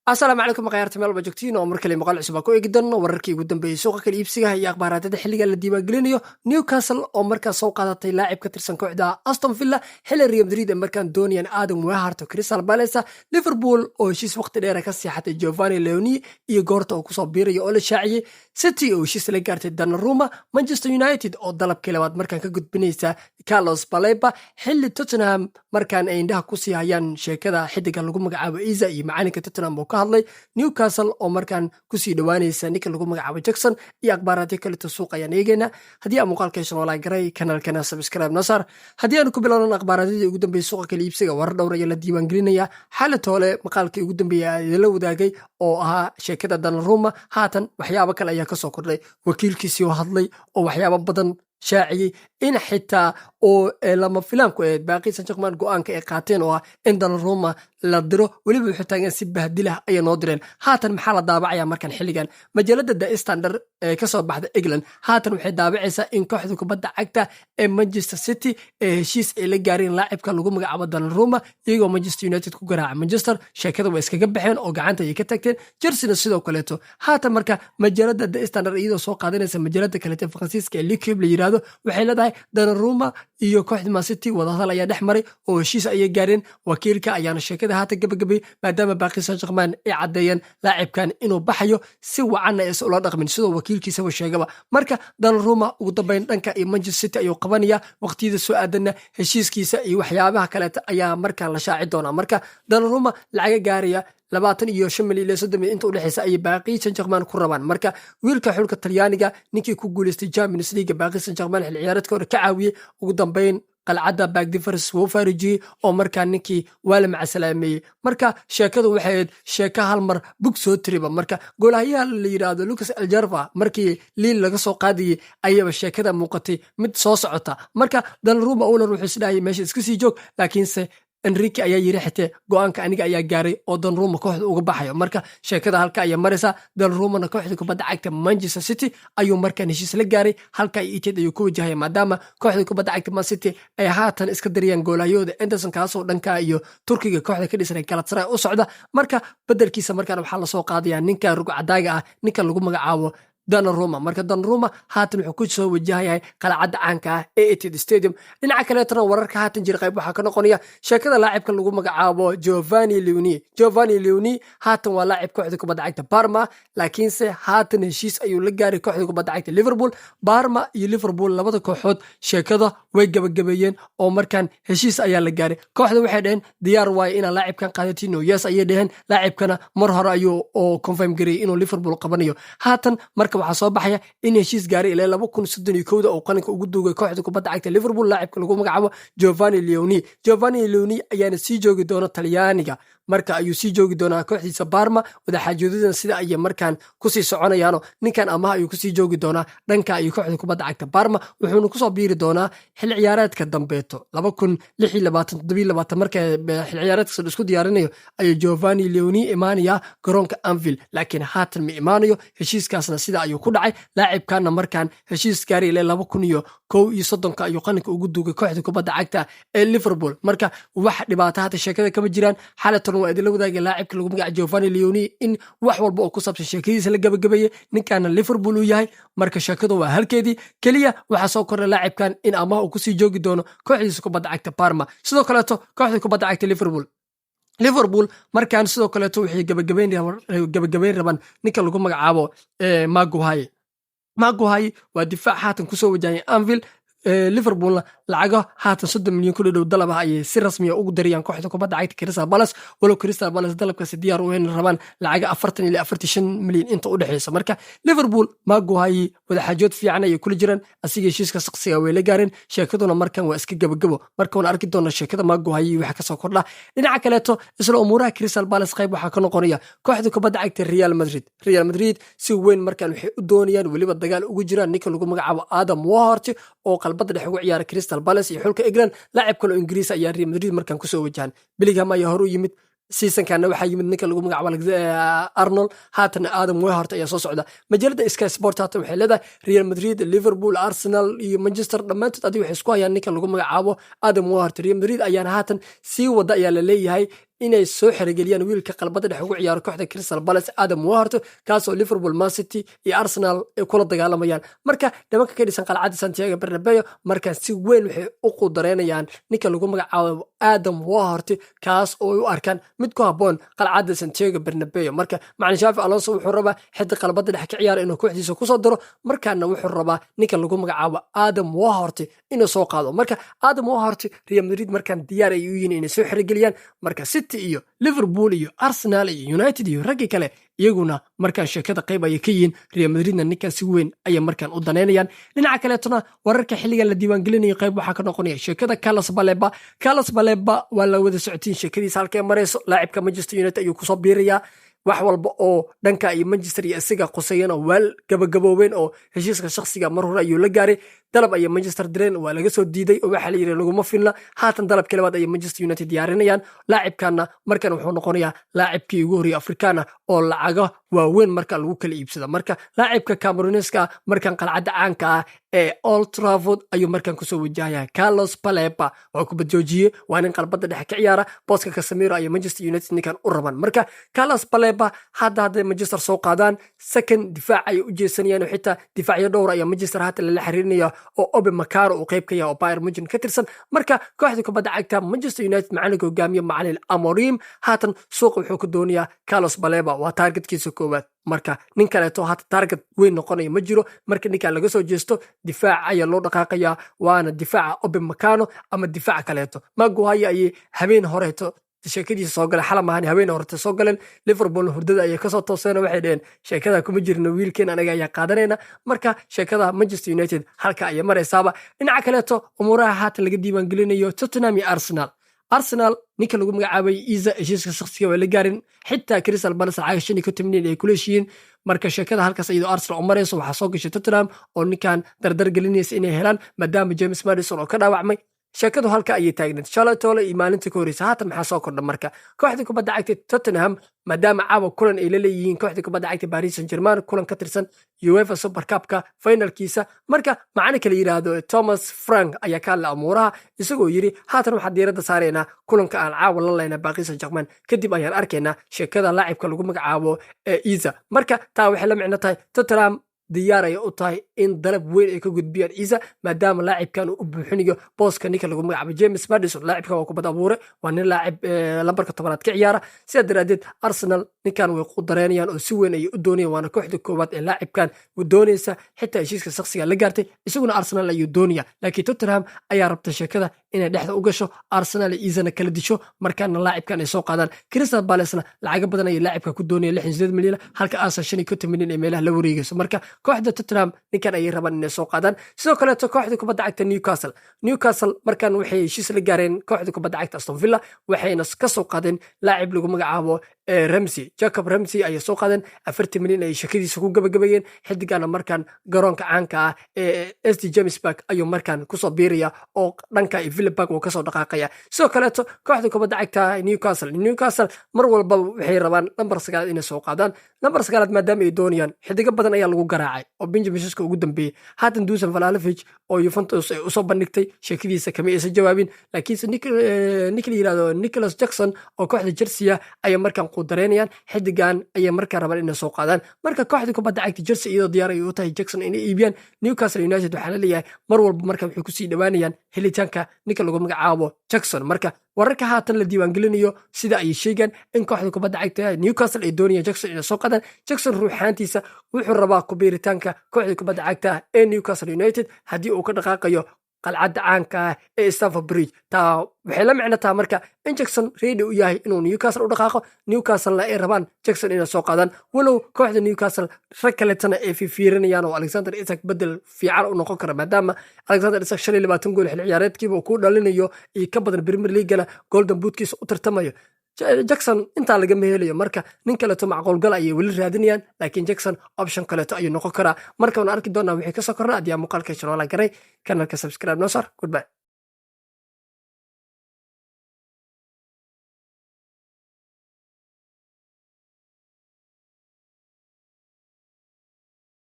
Asalaamu calaykum akhyaarta meel walba joogtiin oo mar kale maqal cusub aan ku eegi doono wararkii ugu dambeeyey suuqa kala iibsigaha iyo akhbaaraadada xilliga la diiwaangelinayo. Newcastle oo markaas soo qaadatay laacib ka tirsan kooxda Aston Villa, xilli Real Madrid ay markaan doonayaan Adam Wahart oo Crystal Palace, Liverpool oo heshiis waqti dheer ka seexatay Giovanni Leoni iyo goorta uu kusoo biirayo oo la shaaciyey, City oo heshiis la gaartay Donnarumma, Manchester United oo dalabkii labaad markaan ka gudbinaysa Carlos Baleba, xilli Tottenham markaan ay indhaha kusii hayaan sheekada xidiga lagu magacaabo Isak iyo macalinka Tottenham oo ka hadlay, Newcastle oo markaan kusii dhowaanaysa ninka lagu magacaabo Jackson iyo akhbaaraadyo kaleto suuq ayaan eegeynaa. Haddii aan muuqaalka heshan, walaa garay kanaalkana subscribe noo saar. Haddii aanu ku bilownan akhbaaraadyadii ugu dambeeyey suuqa kala iibsiga, warar dhowr ayaa la diiwaangelinaya. Xaalat hole maqaalkii ugu dambeeyey aa idinla wadaagay oo ahaa sheekada Donnarumma, haatan waxyaabo kale ayaa kasoo kordhay. Wakiilkiisii oo hadlay oo waxyaabo badan shaaciyey in xitaa oo lama filaanku ahayd Paris Saint-Germain go'aanka ay qaateen oo ah in Donnarumma la diro. Weliba wuxuu taagan si bahdilah ayay noo direen. Haatan maxaa la daabacaya markan xilligan? Majaalada The Standard ee kasoo baxda England haatan waxay daabacaysaa in kooxda kubadda cagta ee Manchester City ee heshiis ay la gaareen laacibka lagu magacaabo Donnarumma, iyagoo Manchester United ku garaaca Manchester. Sheekada way iskaga baxeen oo gacanta ayay ka tagteen. Chelseana sidoo kaleeto. Haatan marka majaalada The Standard, iyadoo soo qaadanaysa majaalada kaleeto Faransiiska ee L'Equipe la yiraahdo, waxay leedahay Donnarumma iyo kooxda Man City wadahadal ayaa dhex maray oo heshiis ayay gaareen. Wakiilka ayaana sheekada haatan gabagabay, maadaama Paris Saint-Germain ay caddeeyeen laacibkan inuu baxayo, si wacanna aysan ula dhaqmin sidoo wakiilkiisaba sheegaba. Marka Donnarumma ugu dambeyn dhanka iyo Manchester City ayuu qabanaya. Waqtiyada soo aadanna heshiiskiisa iyo waxyaabaha kaleeta ayaa markaan la shaaci doonaa. Marka Donnarumma lacaga gaaraya 25 milyan ilaa 30 milyan inta udhexeysa ayay Paris Saint-Germain ku rabaan. Marka wiilka xulka Talyaaniga, ninkii ku guuleystay Champions League, Paris Saint-Germain xil ciyaareedka hore ka caawiyey, ugu dambeyn qalcadda Parc des Princes wuu faarijiyey oo markaa ninkii waa la macasalaameeyey. Marka sheekadu waxay ahayd sheeko hal mar bug soo tiriba. Marka goolhayaha la yidhaahdo Lucas Algarve markii Lille laga soo qaadayey ayaba sheekada muuqatay mid soo socota. Marka Donnarumma owner wuxuu isdhahayay meesha iska sii joog, laakiinse Enrique ayaa yiri xitee go'aanka aniga ayaa gaaray oo Donnarumma kooxda uga baxayo. Marka sheekada halka ayaa maraysa. Donnarummana kooxda kubadda cagta Manchester City ayuu markaan heshiis la gaaray, halka Etihad ayuu ku wajahaya, maadaama kooxda kubadda cagta Man City ay haatan iska dariyaan goolahayooda Ederson, kaasoo dhanka iyo Turkiga kooxda ka dhisan Galatasaray u socda. Marka bedelkiisa markaan waxaa lasoo qaadaya ninka rugcadaaga ah, ninka lagu magacaabo Donnarumma. Marka Donnarumma haatan wuxuu ku soo wajahayahay qalcadda caanka ah ee Etihad Stadium. Dhinaca kaleetana, wararka haatan jira qayb waxaa ka noqonaya sheekada laacibka lagu magacaabo Giovanni Leoni. Giovanni Leoni haatan waa laacib kooxda kubadda cagta Parma, laakiinse haatan heshiis ayuu la gaaray kooxda kubadda cagta Liverpool. Parma iyo Liverpool labada kooxood sheekada way gabagabeeyeen oo markaan heshiis ayaa la gaaray. Kooxda waxay dhaheen diyaar waaye inaan laacibkan qaadatino, yes ayay dhaheen. Laacibkana mar hore ayuu oo confirm gareeyey inuu Liverpool qabanayo. Haatan marka waxaa soo baxaya in heshiis gaaray ilaa 2031-da uu qalinka ugu duugay kooxda kubadda cagta Liverpool laacibka lagu magacaabo Giovanni Leoni. Giovanni Leoni ayaana sii joogi doona Talyaaniga. Marka ayuu sii joogi doonaa kooxdiisa Parma. Wadaxaajoodadana sida ayay markaan kusii soconayaano ninkan amaha ayuu kusii joogi doonaa dhanka iyo kooxda kubadda cagta Parma, wuxuuna kusoo biiri doonaa xil ciyaareedka dambeeto, 2026-27. Marka xil ciyaareedka isku diyaarinayo ayuu Giovanni Leoni imaanaya garoonka Anfield, laakiin haatan ma imaanayo. Heshiiskaasna sida ayuu ku dhacay. Laacibkana markaan heshiis gaari ilaa 2031-ka ayuu qalinka ugu duugay kooxda kubadda cagta ee Liverpool. Marka wax dhibaato hata sheekada kama jiraan. Xalatan waa idinla wadaagay laacibka lagu magaca Giovanni Leoni in wax walba oo ku saabsan sheekadiisa la gabagabeeyey, ninkaana Liverpool uu yahay. Marka sheekadu waa halkeedii, keliya waxaa soo kordhay laacibkan in amaah uu kusii joogi doono kooxdiisa kubadda cagta Parma. Sidoo kaleeto kooxda kubadda cagta Liverpool markaan sidoo kaleeto waxay gabagabayn rabaan ninka lagu magacaabo Maguire. Maguire waa difaac haatan kusoo wajahaya Anfield. Liverpoolna lacago haatan 30 milyan ku dhadhow dalab ah ayay si rasmiya ugu dariyaan kooxda kubadda cagta Crystal Palace, walow Crystal Palace dalabkaasi diyaar u rabaan lacaga 40 ilaa 45 milyan inta u dhexeysa. Marka Liverpool Maguire wadaxaajood fiican ayay kula jiraan, asiga heshiiska shaqsiga way la gaareen. Sheekaduna markan waa iska gabagabo. Marka waan arki doona sheekada Maguire waxa kasoo kordha. Dhinaca kaleeto, isla umuuraha Crystal Palace qayb waxaa ka noqonaya kooxda kubadda cagta Real Madrid. Real Madrid si weyn markan waxay u doonayaan, weliba dagaal ugu jiraan, ninka lagu magacaabo Adam Wharton oo qalbada dhex ugu ciyaara Crystal Palace iyo xulka England. Laacib kale oo Ingiriis ayaa Real Madrid markan kusoo wajahan. Bellingham ayaa hore u yimid, seasonkanna waxaa yimid ninka lagu magacaabo Arnold, haatan Adam Wharton ayaa soo socda. Majaalada Sky Sport haatan waxay leedahay Real Madrid, Liverpool, Arsenal iyo Manchester dhammaantood adiga waxay isku hayaan ninka lagu magacaabo Adam Wharton. Real Madrid ayaana haatan sii wada ayaa la leeyahay. Inay soo xerogeliyaan wiilka qalbada dhex ugu ciyaaro kooxda Crystal Palace, Adam Wharton, kaasoo Liverpool, Man City iyo Arsenal ay kula dagaalamayaan. Marka nimanka ka dhisan qalcadda Santiago Bernabeu markaan si weyn waxay u qudareynayaan ninka lagu magacaabo Adam Wharton, kaas oo ay u arkaan mid ku habboon qalcadda Santiago Bernabeu. Marka macalin Xabi Alonso wuxuu rabaa xiddi qalbada dhex ka ciyaara inuu kooxdiisa kusoo daro. Markaana wuxuu rabaa ninka lagu magacaabo Adam Wharton inuu soo qaado. Marka Adam Wharton Real Madrid markaan diyaar ay u yihiin inay soo xerogeliyaan. Marka City iyo Liverpool iyo Arsenal iyo United iyo raggii kale iyaguna markaan sheekada qayb ayay ka yihiin. Real Madridna ninkan si weyn ayay markaan u daneynayaan. Dhinaca kaleetona, wararka xilligan la diiwaangelinayo qayb waxaa ka noqonaya sheekada Carlos Baleba. Carlos Baleba waa la wada socotiin sheekadiisa halkee marayso. Laacibka Manchester United ayuu kusoo biirayaa. Wax walba oo dhanka iyo Manchester iyo isaga quseeyana waa gabagaboobeen, oo heshiiska shakhsiga mar hore ayuu la gaaray. Dalab ayay Manchester direen, waa laga soo diiday oo waxaa la yidhi laguma filna. Haatan dalabkii labaad ayay Manchester United diyaarinayaan. Laacibkanna markan wuxuu noqonayaa laacibkii ugu horreeyay Afrikaana oo lacago waaweyn marka lagu kala iibsada. Marka laacibka Camerooniska markan qalcadda caanka ah ee Old Trafford ayuu markan kusoo wajahaya. Carlos Baleba waa kubad joojiye, waa nin qalbada dhexe ka ciyaara. Booska Casemiro ayay Manchester United ninkan u rabaan. Marka Carlos Baleba hadda hadday Manchester soo qaadaan, second difaac ayay u jeesanayaan, oo xitaa difaacyo dhowr ayaa Manchester haatan lala xiriirinaya, oo Upamecano uu qayb ka yahay oo Bayern Munchen ka tirsan. Marka kooxda kubadda cagta Manchester United, macalinka hogaamiye macalin Amorim, haatan suuqa wuxuu ka doonayaa Carlos Baleba, waa targetkiisa koowaad. Marka nin kaleeto hata target weyn noqonaya ma jiro. Marka ninkan laga soo jeesto, difaac ayaa loo dhaqaaqayaa, waana difaaca Upamecano ama difaaca kaleeto. Maguire ayay habeen horeeto sheekadiisa soo galeen, xala maahan, habeen horete soo galeen. Liverpool hurdada ayay kasoo tooseen, waxay dheheen sheekada kuma jirno, wiilkeen anaga ayaa qaadanayna. Marka sheekada Manchester United halka ayay maraysaaba. Dhinaca kaleeto, umuuraha haatan laga diiwaangelinayo Tottenham iyo Arsenal. Arsenal ninka lagu magacaabay Eze heshiiska shakhsiga waa la gaarin, xitaa Crystal Palace lacag 55 milyan ay kula heshiiyeen. Marka sheekada halkaas iyadoo Arsenal u marayso, waxaa soo gashay Tottenham oo ninkan dardar gelinaysa inay helaan, maadaama James Maddison oo ka dhaawacmay. Sheekadu halka ayay taagneed shalaytoole iyo maalinta ka horeysa. Haatan maxaa soo kordha? Marka kooxda kubadda cagta Tottenham, maadaama caawa kulan ay la leeyihiin kooxda kubadda cagta Paris Saint Germain, kulan ka tirsan UEFA Super Cupka finalkiisa, marka macalinka la yidhaahdo Thomas Frank ayaa ka hadlay amuuraha, isagoo yidhi haatan waxaan diiradda saaraynaa kulanka aan caawa la leynaa Paris Saint Germain, kadib ayaan arkaynaa sheekada laacibka lagu magacaabo Eze. Marka taa waxay la micno tahay Tottenham diyaar ay u tahay in dalab weyn ay ka gudbiyaan Eze, maadaama laacibkan uu u buuxinayo booska ninka lagu magacaabo James Maddison. Laacibkan waa kubad abuure, waa nin laacib lambarka 10aad ka ciyaara. Sidaa daraadeed Arsenal ninkan way ku dareenayaan oo si weyn ayay u doonayaan, waana kooxda koowaad ee laacibkan doonaysa. Xitaa heshiiska shakhsiga la gaartay, isaguna Arsenal ayuu doonaya, laakiin Tottenham ayaa rabta sheekada inay dhexda u gasho, Arsenal Ezena kala disho, markaana laacibkan ay soo qaadaan. Crystal Palacena lacago badan ayay laacibka ku doonaya, 68 milyan, halka Arsenal 55 milyan ee meelaha la wareegayso. Marka kooxda Tottenham ninkan ayay rabaan inay soo qaadaan. Sidoo kaleeto kooxda kubadda cagta Newcastle, Newcastle markan waxay heshiis la gaareen kooxda kubadda cagta Aston Villa, waxayna ka soo qaadeen laacib lagu magacaabo Ramsey. Jacob Ramsey ayay soo qaadeen, 40 milyan ayay shakadiisa ku gabagabeeyeen. Xidigana markan garoonka caanka ah ee St James Park ayuu markan kusoo biiraya, oo dhanka Villa Park uu kasoo dhaqaaqaya. Sidoo kaleeto kooxda kubadda cagta Newcastle, Newcastle mar walbaba waxay rabaan lambar 9aad inay soo qaadaan. Lambar 9aad maadaama ay doonayaan, xidigo badan ayaa lagu garaacay oo Benjamin Sesko ugu dambeeyey. Haatan Dusan Vlahovic oo Juventus ay usoo bandhigtay, sheekadiisa kama aysan jawaabin, laakiinse ninka la yirahdo Nicholas Jackson oo kooxda Chelsea ayay markaan quudareynayaan. Xidigan ayay markaa rabaan inay soo qaadaan. Marka kooxda kubadda cagta Chelsea iyadoo diyaar ay u tahay Jackson inay iibiyaan, Newcastle United waxaa la leeyahay mar walba marka waxay kusii dhowaanayaan helitaanka ninka lagu magacaabo Jackson. Marka wararka haatan la diiwaangelinayo sida ay sheegaan in kooxda kubadda cagta Newcastle ay doonayaan Jackson inay soo qaadaan. Jackson ruuxaantiisa wuxuu rabaa kubiiritaanka kooxda kubadda cagta ee Newcastle United haddii uu ka dhaqaaqayo qalcadda caanka ah ee Stamford Bridge. Taa waxay la micno taha marka in Jackson ready u yahay inuu Newcastle u dhaqaaqo, Newcastlena ay rabaan Jackson inay soo qaadaan, walow kooxda Newcastle rag kaletana ay fiifiirinayaan oo Alexander Isak bedel fiican u noqon kara, maadaama Alexander Isak 25 gool xil ciyaareedkiiba uu ku dhalinayo iyo ka badan, Premier Leaguena Golden Bootkiisa u tartamayo. Jackson intaa lagama helayo. Marka nin kaleeto macquulgal ayay weli raadinayaan, laakiin Jackson option kaleeto ayuu noqon karaa. Marka waan arki doonaa wixii kasoo korna. Adiyaa muuqaalka shanoola garay, kanalka subscribe noo sar. Goodbye.